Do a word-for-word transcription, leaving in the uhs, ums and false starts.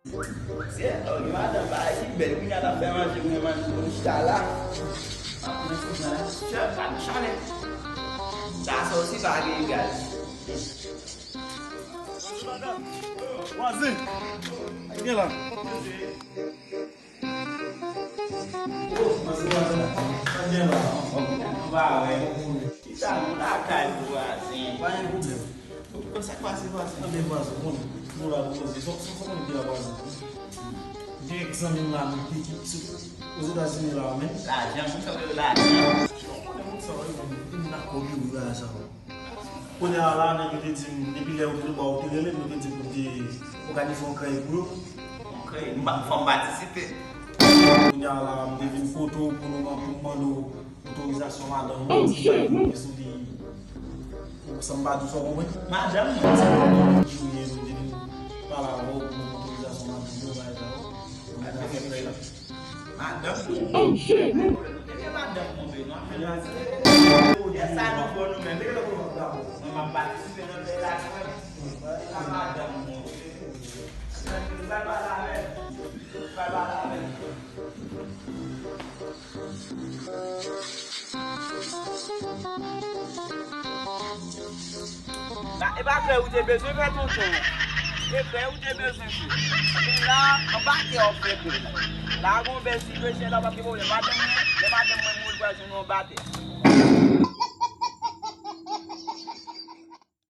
Se, oh, gen madanm bagay ki bèl, kounye a l ap fè manje, mwen manje, mwen chita la. M ap pran ti jan la. Chèf, pa m chale. Sa sa osi pa gen gaz. Vwazen, gen la. Oh, mwen se vwazen la. Sa gen la. Anfòm, nou pa wè. Chita, nou lakay vwazen. Pa gen pwoblèm. Bon, sa k pase vwazen? Tande vwazen, bon, nou la pou koze. Sa, sa, sa moun ki la vwazen? Gen zanmi m la, nou ki, ki sou Ozetazini la, men. Lajan, moun sa yo lajan. Ou konnen moun sa yo, moun nan kòb yo, wi, bagay sa yo. Kounye a la, nèg yo te di m, depi lè yo te ba ou te rele m, yo te di m pou m te òganize yon krèy pou yo. Yon krèy, m pa, fò m patisipe. Kounye a la, m te vin kote w pou nou, pou m mande w otorizasyon madanm mwen, si sa pou mwen sou li. Sa m pa di w sa w konprann? Madanm mwen. Ki ou ye, m te vin pale avè w pou nou otorizasyon madanm mwen, bagay sa yo. Pou nou fè krèy la. Madanm nou. Oh, shit. Ebyen madanm nou, men nou ap fè l. Lè sa nou bon nou menm. Mwen m ap patisipe nan fè l la, mwen. Sa madanm nou. Mwen pral pale avè l. Mwen pral pale avè l. Ba, e pa krèy ou te bezwen fè, tonton. E krèy ou te bezwen fè. Men la, anba tè w ap fè krèy la. La, gon bèl ti kretyen la, pa gen pwoblèm. Madanm mwen, lè madanm mwen mouri, pral jwenn yon batè.